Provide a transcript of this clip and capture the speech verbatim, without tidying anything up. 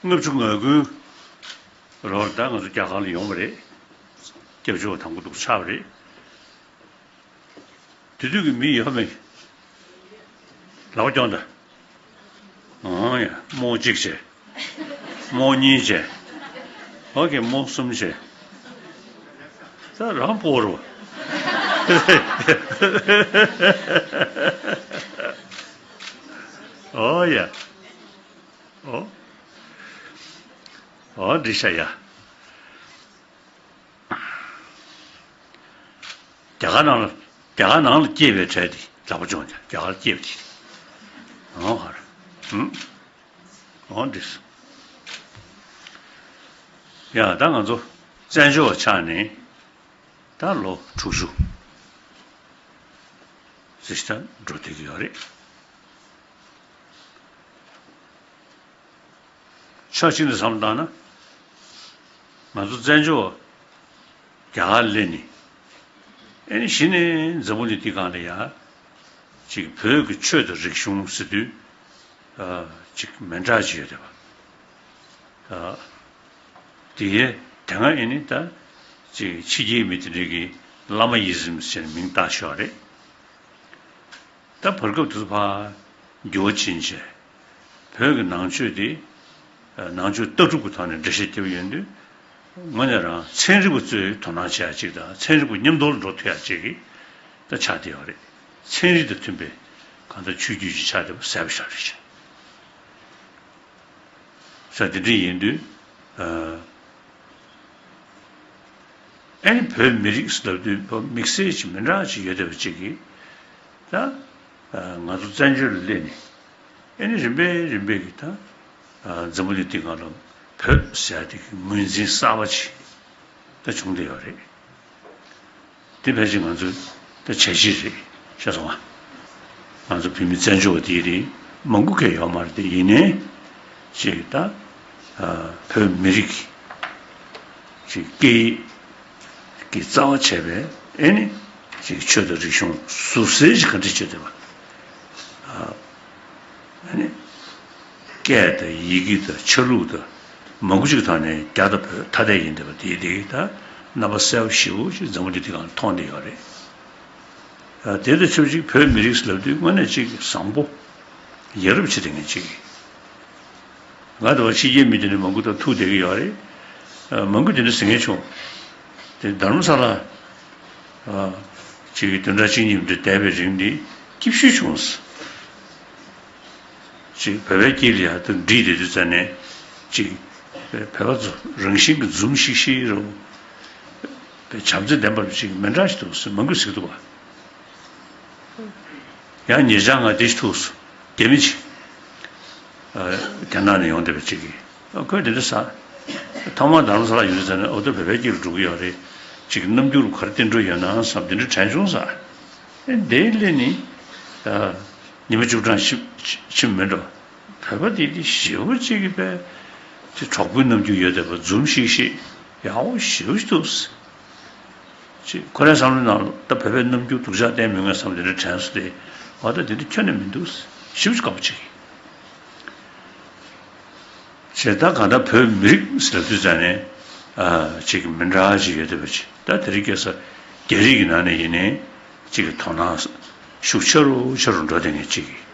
ལྔ་བཅུ་ང་དགུ་ལོར་ད་ང་ཚོ་རྒྱ་གར་ལ་ཡོང་བ་རེད། སྐྱབས་བཅོལ་བ་དང་པོ་འདུག་ཆགས་པ་རེད། དེ་དུས་ཀྱི་མི་ཡོད་མེད་ལག་པ་རྐྱོང་དང་། ཨང་ཡ། རྨོ་གཅིག་བྱས། རྨོ་གཉིས་བྱས། ཨོ་ཁེ། རྨོ་གསུམ་བྱས། ད་རང་སྤོ་རོ། ཨོ་ཡ། ཨོ། ཨོ་འདི་ཤ་ཡ། རྒྱ་གར་ནང་ལ། རྒྱ་གར་ནང་ལ་སྐྱེས་པའི་གྲས་དེ་ལག་པ་འཇོག་ཀྱང་རྒྱ་གར་སྐྱེས་པ་དེ། ཨོ་ཧར། ཧུམ། ཨོ་འདི་སོ། ཡ་ད་ང་ཚོ་བཙན་བྱོལ་བ་ཆགས་ནས་ད་ལོ་དྲུག་ཅུ་ཙམ་ཞིག་ད་འགྲོ་བསྡད་ཀྱི་ཡོད་རེད། ཕྱོགས་གཅིག་ནས་བསམ་བློ་བཏང་ན། ང་ཚོ་བཙན་བྱོལ་བ་རྒྱ་གར་སླེབས་ནས། ཨེ་ནི་གཞི་ནས་འཛམ་བུ་གླིང་འདི་སྒང་ལ་ཡ། ཅིག་བོད་ཀྱི་ཆོས་དང་རིག་གཞུང་ཟེར་དུས། ཨ། ཅིག་མི་འདྲ་ཅིག་ཡོད་རེད་པ། ཨ། དེ་ཡས་དེ་སྔ་ཨེ་ནི་ད་ཅིག་ཕྱི་རྒྱལ་མི་དེ་འདྲས་ཀྱིས་བླ་མ་ཡི་ཟིམ་ཟེར་ནས་མིང་བཏགས་ཤག་རེད། ད་བར་སྐབས་དེ་ཚོ་ཕར་འགྱུར་བ་ཕྱིན་བྱས། བོད་ཀྱི་ནང་ཆོས་དེ། ནང་ཆོས་ལྟ་གྲུབ་ཀྱི་ཐོག་ནས་འགྲེལ་བཤད་བརྒྱབ་ཡོང་དུས། དངོས་གནས་རང་ཚན་རིག་པ་ཚོས་དོ་སྣང་བྱེད་ཡ་ཅིག་དང་ཚན་རིག་པ་མཉམ་དུ་འགྲོ་ཐུབ་ཡ་ཅིག་གི་ད་ཆགས་བསྡད་ཡོད་རེད། ཚན་རིག་དང་མཐུན་པའི་གང་ལྟར་ཆོས་བརྒྱུད་ཅིག་ཆགས་བསྡད་པ་གསལ་པོ་ཞིག་རེད་ཤག་ས་དེ་འདྲ་ཡིན་དུས། ཨ། ཨེ་ནི་བོད་མི་རིགས་ལབ་དུས་བོད་དམིགས་བསལ་ཅིག་མི་འདྲ་ཅིག་ཡོད་བསྡད་པ་ཅིག་གིས། ད་ང་ཚོ་བཙན་བྱོལ་ལ་སླེབས་ནས། ཨེ་ནི་རིམ་པས་རིམ་པས་ཀྱིས་ད་འཛམ་བུ་གླིང་འདི་སྒང་ལ་བོད་ཟེར་ཡ་དེ་གི་ངོས་འཛིན་གསར་པ་ཅིག་ད་བྱུང་བསྡད་ཡོད་རེད། དེ་ཕལ་ཆེར་ང་ཚོའི་ད་བྱས་རྗེས་རེད་ཤག་སོང་ང་། ང་ཚོ་བོད་མི་བཙན་བྱོལ་བ་དེ་རིགས་མང་པོ་གས་ཡོད་མ་རེད་དེ། ཡིན་ནའི་ཅིག་ད་བོད་མི་རིགས་ཀྱི་སྐད་ཡིག་གི་རྩ་བ་བྱས་པའི་ཨེ་ནི་ཅིག་ཆོས་དང་རིག་གཞུང་ཟུར་གསལ་ཞིག་ག་འདྲ་བྱས་བསྡད་པ། ཨ་ནི་སྐད་དང་ཡི་གེ་དང་ཆ་ལུགས་དང་མང་པོ་ཅིག་ཐོག་ནས་རྒྱ་དང་བོད་ཐ་དད་ཡིན་བསྡད་པ་དེ་དེ་ད་རྣམ་པ་གསལ་པོ་ཞེ་པོ་ཅིག་འཛམ་བུ་གླིང་འདི་སྒང་མཐོང་བསྡད་ཡོད་རེད། ཨ། དེ་དང་ཆབས་ཅིག་བོད་མི་རིགས་ལབ་དུས་དངོས་གནས་ཅིག་བཟང་པོ་ཡ་རབས་ཆེ་དེ་ངས་ཅིག་ང་དང་ཕྱི་རྒྱལ་མི་དེ་འདྲ་མང་པོ་དང་ཐུག་བསྡད་ཀྱི་ཡོད་རེད། ཨ། མང་པོ་དེ་འདྲ་ཟེར་མཁན་བྱུང་། དེ་རྡ་རམ་ས་ལ། ཨ། ཅིག་བདུན་ཕྲག་གཅིག་གཉིས་འདྲ་བསྡད་པའི་རིང་འདི་སྐྱིད་ཤོས་བྱུང་ཟེར། ཅིག་བོད་པའི་དཀྱིལ་ལ་ཡ་ད་འགྲིག་བསྡད་དུས་ཙ་ནས་ཅིག་བོད་པ་ཚོ་རང་བཞིན་གྱི་འཛུམ་ཤིག་ཤིག་རེད། བྱམས་བརྩེ་ལྡན་པ་ཅིག་མི་འདྲ་ཞིག་འདུག་ཟེར་མང་པོས་ཟེར་གྱི་འདུག་བ། ཡང་ཉེ་ཆར་ང་དེ་ཞིག་ཐུག་སོང་། རྒྱ་མི་ཅིག་ཨ། རྒྱ་ནག་ནས་ཡོང་བསྡད་པ་ཅིག་གིས། ཨ། ཁོས་དེ་འདྲ་ཟེར། ཐོག་མར་རྡ་རམ་ས་ལ་ཡོང་དུས་ཙ་ནས་ཨོ་ད་བོད་པའི་དཀྱིལ་ལ་འགྲོ་གི་ཡོད་རེད། ཅིག་རྣམ་འགྱུར་ག་རེ་བསྟན་འགྲོ་ཡོད་ན་བསམ་དེ་འདྲ་དྲན་བྱུང་ཟེར། ཨེ། དེ་སླེབས་ནས། ཨ། ཉི་མ་བཅུ་གྲངས་ཕྱིན་ཕྱིན་མེད་འགྲོ། བོད་པ་དེ་དེ་ཞེ་པོ་ཅིག་གིས་པས་ཅིག་གྲོགས་པོའི་རྣམ་འགྱུར་ཡོད་བསྡད་པ། འཛུམ་ཤིག་ཤིག་ཡག་པོ་ཞེ་པོ་ཅིག་འདུག་ཟེར། ཅིག་ཁོ་རའི་བསམ་བློའི་ནང་ལ་ད་བོད་པའི་རྣམ་འགྱུར་སྡུག་ཅག་བསྟན་མི་ངན་བསམ་དེ་འདྲ་དྲན་སོང་སྟེ། འོ་ད་དེ་འདྲ་ཁྱོན་ནས་མི་འདུག་ཟེར། ཞེ་པོ་ཅིག་དགའ་པོ་བྱེད་ཀྱི། བྱས་ད་གང་ལྟར་བོད་མི་རིགས་ཟེར་དུས་ཙ་ནས། ཨ། ཅིག་མི་འདྲ་ཅིག་ཡོད་བསྡད་པ་ཅིག་ད་དེ་རིང་ཁ་སང་རྒྱ་རིགས་ཀྱི་ནང་ནས་ཡིན་ནའི་ཅིག་གི་དོ་སྣང་ཤུགས་ཆེ་རུ་ཆེ་རུ་འགྲོ་བསྡད་མཁན་ཅིག་གི་